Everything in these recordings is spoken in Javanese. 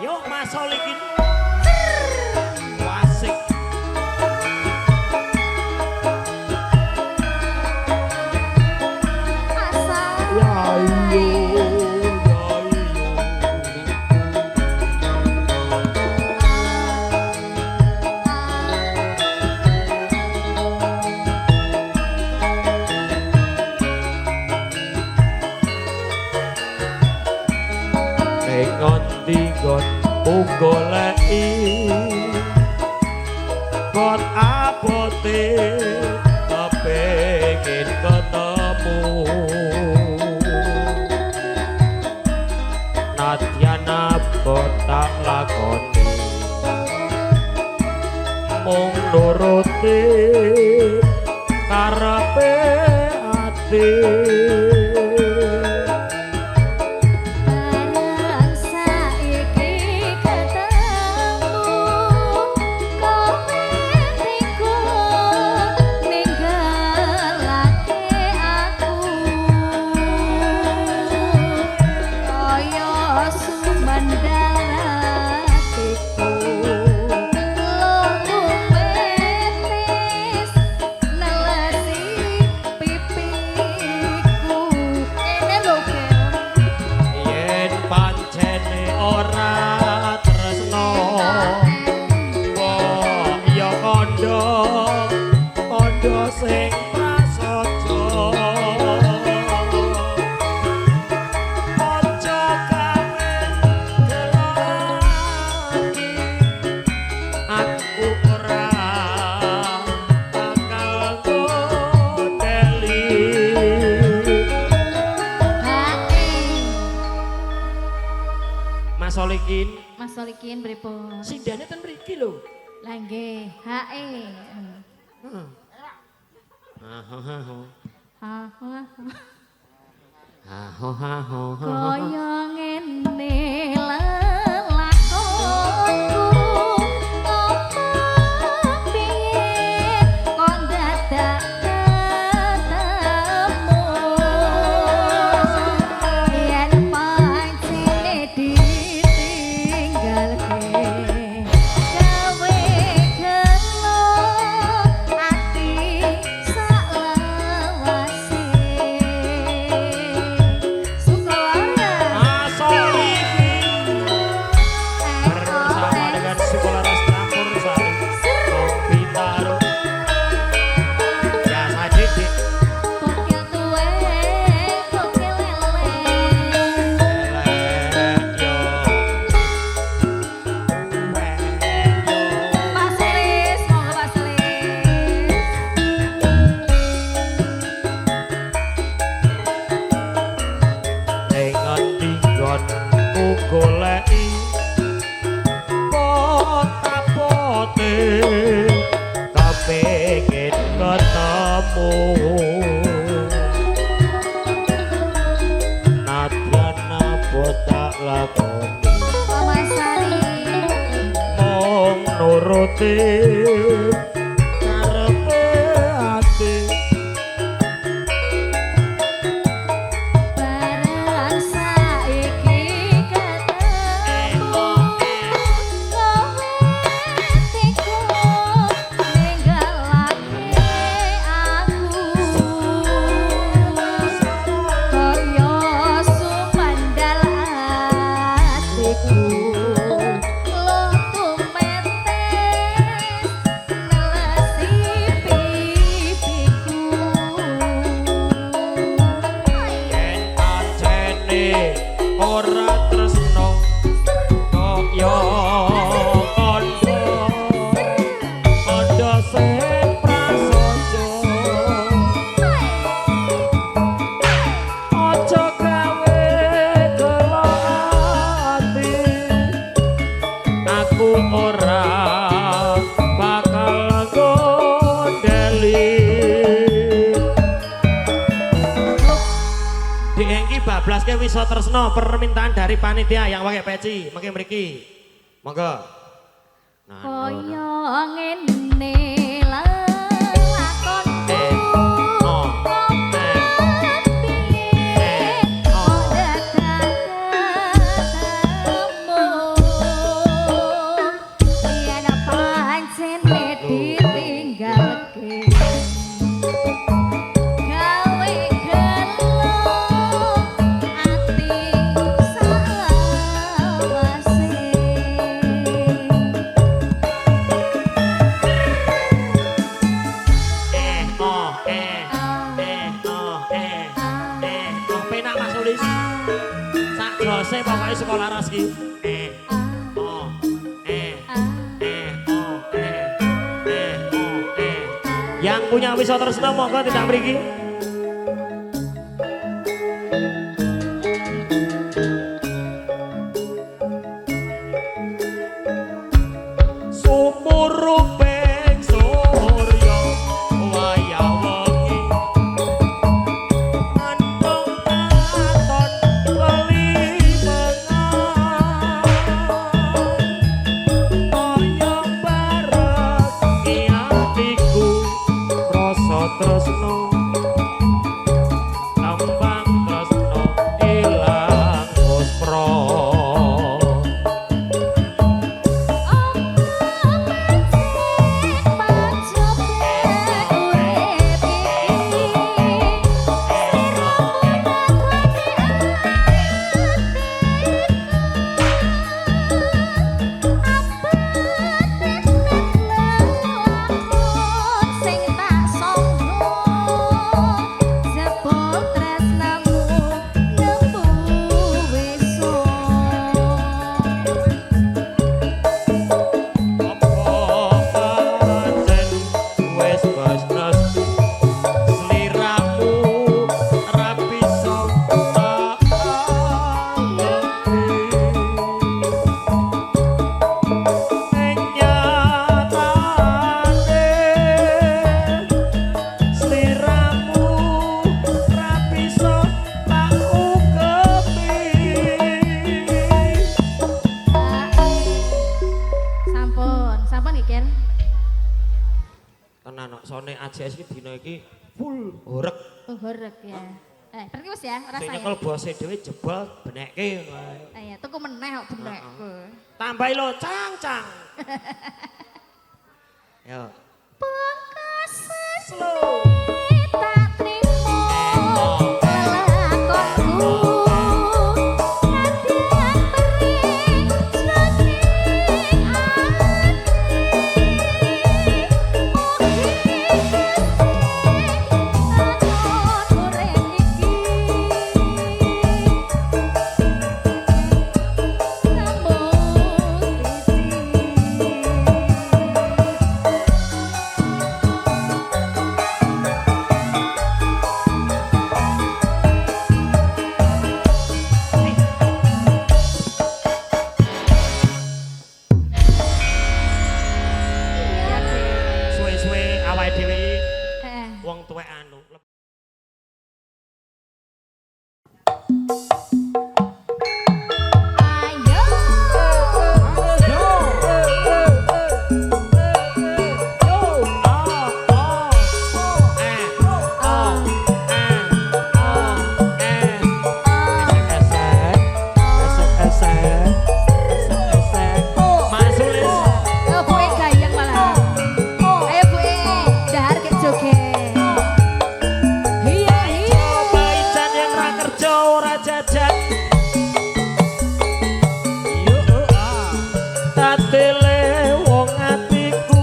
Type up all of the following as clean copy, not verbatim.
Yuk Mas Solikin. Wasik. Asal. Ya iyo, ya iyo. Ning ngendi nggonmu goleki bot abote kepengin ketemu nadyan abot tak lakoni mung nuruti karepe ati. Bareng saiki ketemu kowe teko ninggalake aku kaya sumandal atiku lutu metis nelesi pipiku kene lho Kel. Yen pancene ora tresno kok ya kandha kandha sing prasaja aja gawe gelo ati aku ora bakal gondeli. Hae. Mas Solikin, Mas Solikin pripun? sindane ten mriki lho. Lah nggih, hae. Heeh. Ha ha ha. Ha ha. Ha ho ha ho ha. Kaya ngene lelakonku ngomong piye kok dadak ketemu yen pancene ditinggalke gawe gelo ati saklawase. Sukawara. Mas Solikin bersama dengan Sukolaras Campur Sari Kopi Taruh ya Sajidik. Kokil tuwe, kokil lele. Elek yo tuwek yo. Pak Sulis, monggo Pak Sulis. Ning ngendi nggonku goleki pot-apote kepengin ketemu nadyan abot tak lakoni Mama Sari. mung nuruti karepe ati. Bareng saiki ketemu kowe teko ninggalake aku kaya sumandal atiku lutu metes nelesi pipiku. Yen pancene ora tresno kok ya kandha kandha sing prasaja aja gawe gelo ati aku ora bakal gondeli. Diengki bablaske wisa tresno permintaan dari panitia yang pakai peci mangke mriki. Monggo. Nah, Kaya ngene lelakonku Eh, oh, eh, piye eh, kok oh. dadak ketemu. larase pokoke saka laras ki. E O E E O E E O E. Yang punya Wiso Tresno monggo tindak mriki. Sumuruping surya wayah wengi mendung katon lelimengan kaya bareng atiku rasa tresno tembang tresno ilang muspra. Sone AJS iki dina iki full horeg. Oh, horeg ya. Berarti wis ya, ora Sing saya. nyekel bose dhewe jebol benekke ngono ae. Iya, tuku meneh kok benekku. Tambahi lo cang-cang. Yo. Pungkasan Slow. tak trimo lelakonku nadyan perih jroning ati mugi Gusti atur urip iki namung siji. Suwe-suwe awake dhewe iki wong tuwek anu. Ayo. O O E O E O E Esek esek esek esek. Mas Sulis. Oh, Bu E gayeng malah. Ayo Bu E, dahar ke joget. Iya, iya. Baijan yang ra kerja ora jajan. Yo tatele wong atiku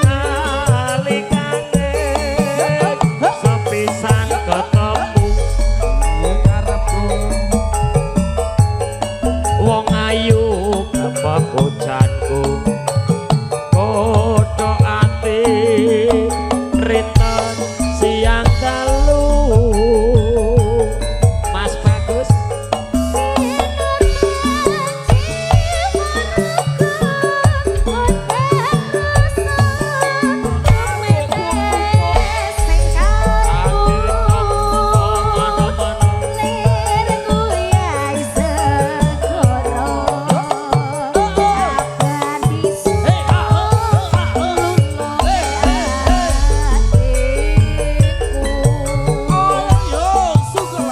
nalikane sepisan ketemu wong ayu kepekojanku kodho ati rinten siang dalu. Mas Bagus.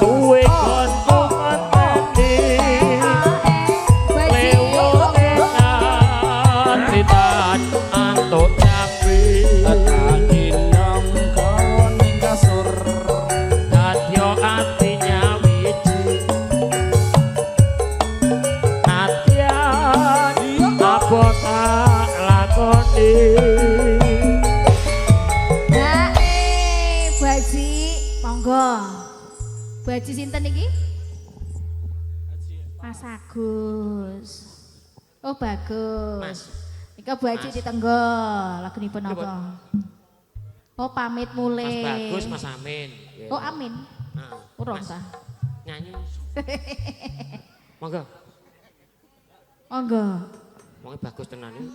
Suwe kon ngenteni lewat antuk capi dadyo ati nyawiji nadyan apa tak lakoni. Baji, monggo. Bu Haji sinten iki? Mas Agus. Oh bagus. Mas. Nika Bu Haji ditenggo lagunipun napa? Oh pamit mulih. Mas Bagus, Mas Amin. Oh Amin. Urung ta. Nyanyi. Monggo. Monggo. Wonge bagus tenan iki.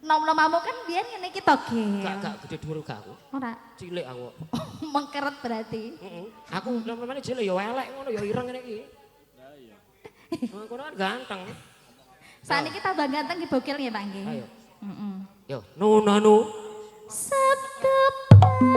Nom-nomamu kan biyen ngene iki to, Gel. Gak gede dhuwur gak aku. Ora. Cilik aku. Mengkeret berarti. Heeh. Aku nom-nomane cilik ya elek ngono ya ireng ngene iki. Lah iya. Kono kan ganteng. Saniki tambah ganteng nggih bokil nggih Pak nggih. Ayo. Heeh. Yo, nu. Sabtu pandita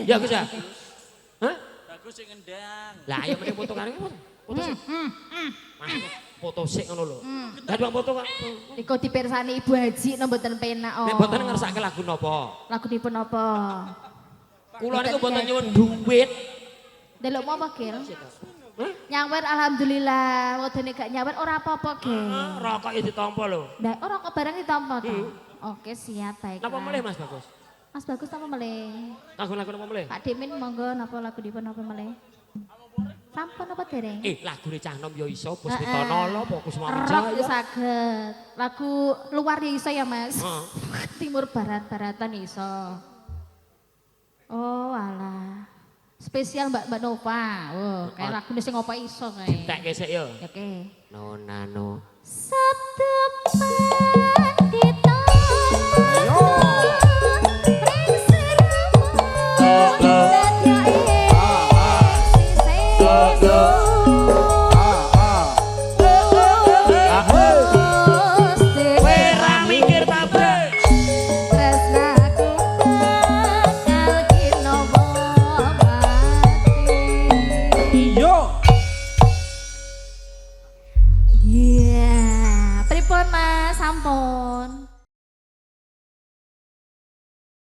Ya Gus ya. Hah? Bagus sing ngendang. Lah ayo mending foto karo iki. Foto sik. Foto sik ngono lho. Lah bang foto kok. Iku dipirsani Ibu Haji no mboten penak oh. Nek mboten ngersake lagu napa? Lagunipun napa? Kula niku mboten nyuwun duit. Delokmu apa, Gil? Nyawer alhamdulillah, wedene gak nyawer ora apa-apa, Gil. Rokok ya ditampa lho. Lah rokok barang ditampa to. Oke, siap baik. Napa melih Mas Bagus? Mas Bagus napa melih? Lagu-lagu napa melih? Pak Dimin monggo napa lagu dipun napa melih? Sampun napa dereng? Lagune cah nom ya iso, Puspita Nala apa Kusuma Wijaya. Rock ya saged. Lagu luar ya iso ya, Mas. Timur barat-baratan ya iso. Oh, alah. Spesial Mbak Nova. Oh, kayak lagune sing apa iso kae. Ditekke sik ya. Oke. No nano. Sabtu pandita. Sampun. Amin.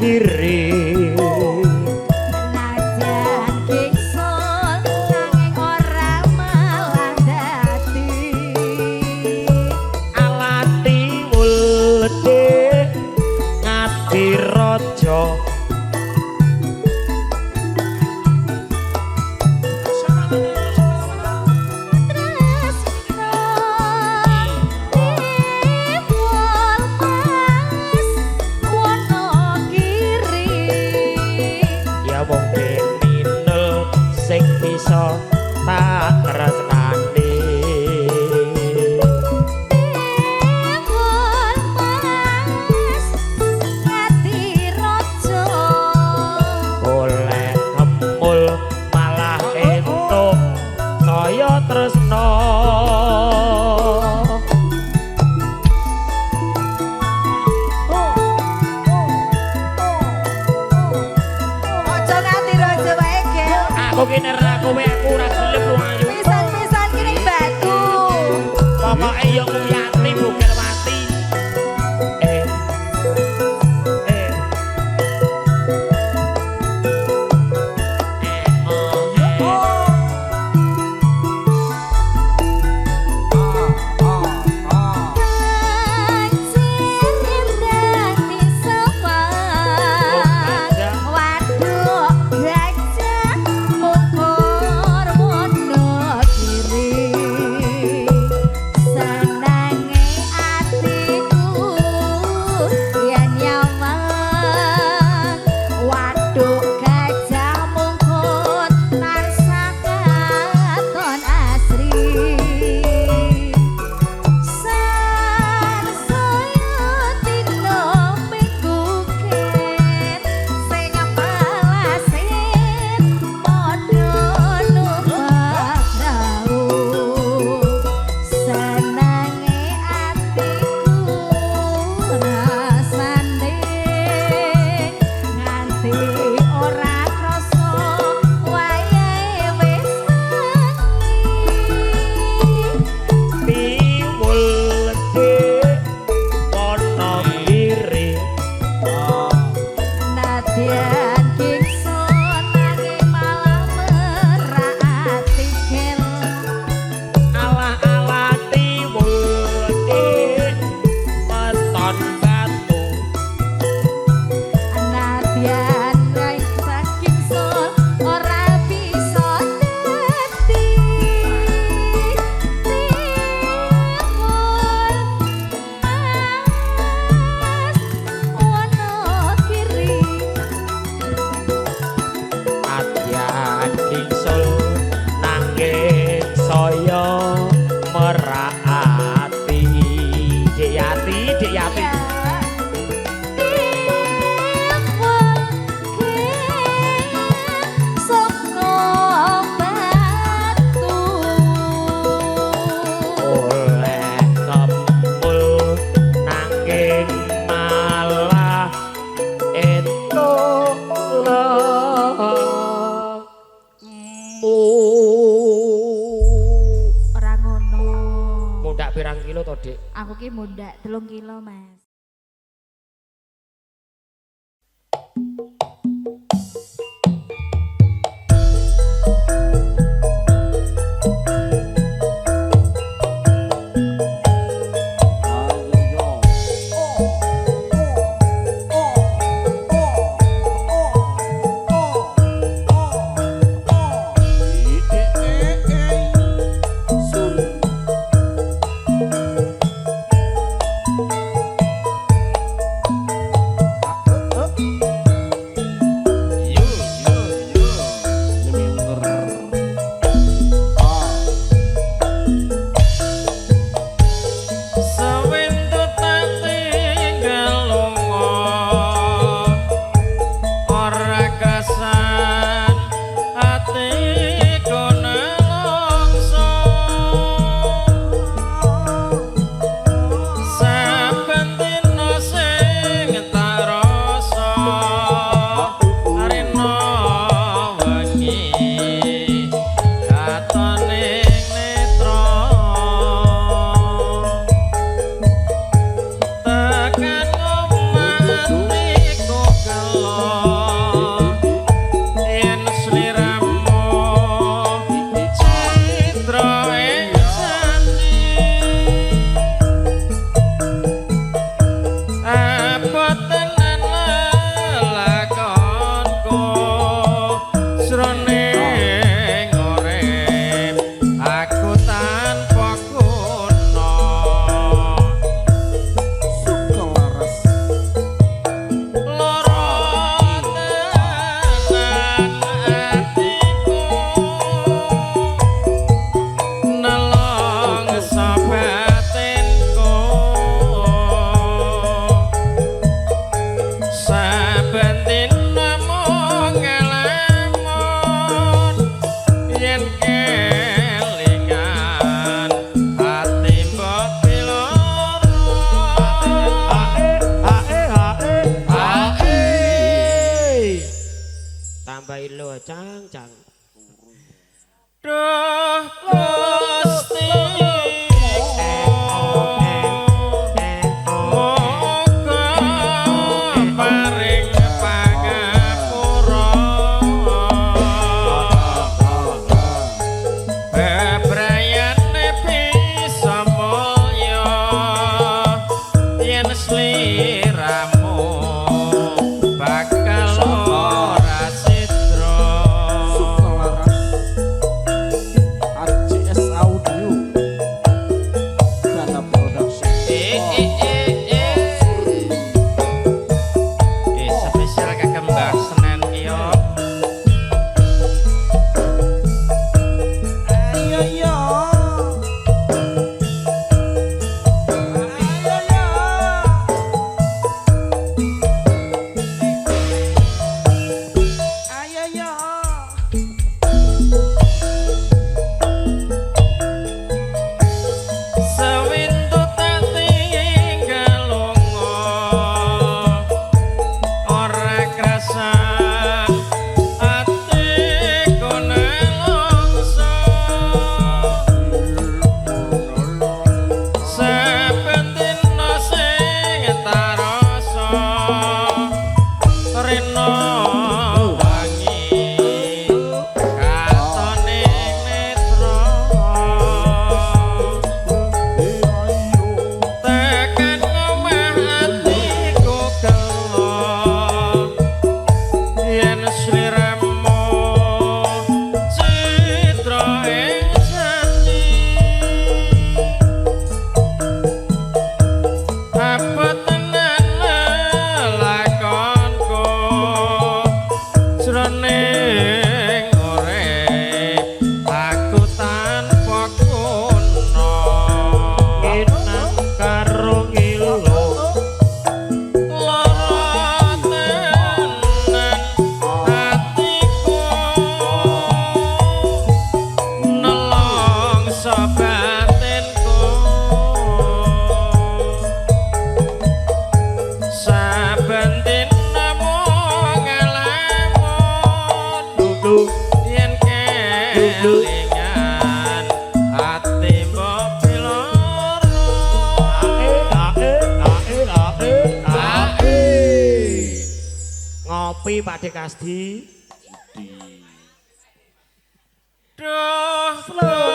Wonogiri. Najan gingsul nanging ora malah dadi. Ala tiwul dik Ngadiraja. Tresno tiwul mas Wonogiri. Ya mungkin minul sing bisa tak tresnani. Tiwul mas Ngadiraja. Golek kemul malah entuk saya tresno. Aja Ngadiraja wae, Gel. Aku ki nek ra kowe aku ora gelem lu ayu. Pisan-pisan ki ning batu. Pokoke yo nguyati Bukelwati. Eh. Eh. Eh, oh, eh. Kancir dadi sewang. Waduk gajah mungkur Wonogiri. Senange atiku yen nyaman. Waduk gajah mungkur tansah katon asri. Sarsaya dina mingguken sing palasin padha numpak prau. Senange atiku rasane nganti ora krasa wayahe wis wengi. Tiwul dik Wonogiri. Nadyan gingsul nanging malah merak ati gel. Alah alah tiwul dik weton batu. Nadyan gingsul ora bisa dadi. Tiwul mas Wonogiri. Nadyan gingsul nanging saya merak ati. Dik Yati, Dik Yati. Tiwul saka batu. Oleh kemul nanging malah entuk lemu. Ora ngono. Mundak pirang kilo to, Dik? Aku ki mundak 3 kilo, Mas. Sur. Aduh, cang cang. Duh Gusti muga paring pangapura bebrayane bisa mulya yen sliramu bakal ora sidra. Sukalaras ACS Audio Dana Production. Spesial kagem Mbah Senen ki yo. Ayo yo. Ayo yo. Ayo yo. Sewintu tak tinggal lunga ora krasa atiku nelongso saben dina sing tarasa rena wangi katone netra tekan omah atiku gelo yen sliramu citra ing jati apa tenan lelakonku jroning urip aku tanpa guna. Inang karo ngilo. Lara tenan atiku nelongso batinku saben dina mung ngalamun Dudu yen kelingan ati mbok piloro. Ae ae ae ae ae. Ngopi Pak De Kasdi. Duh.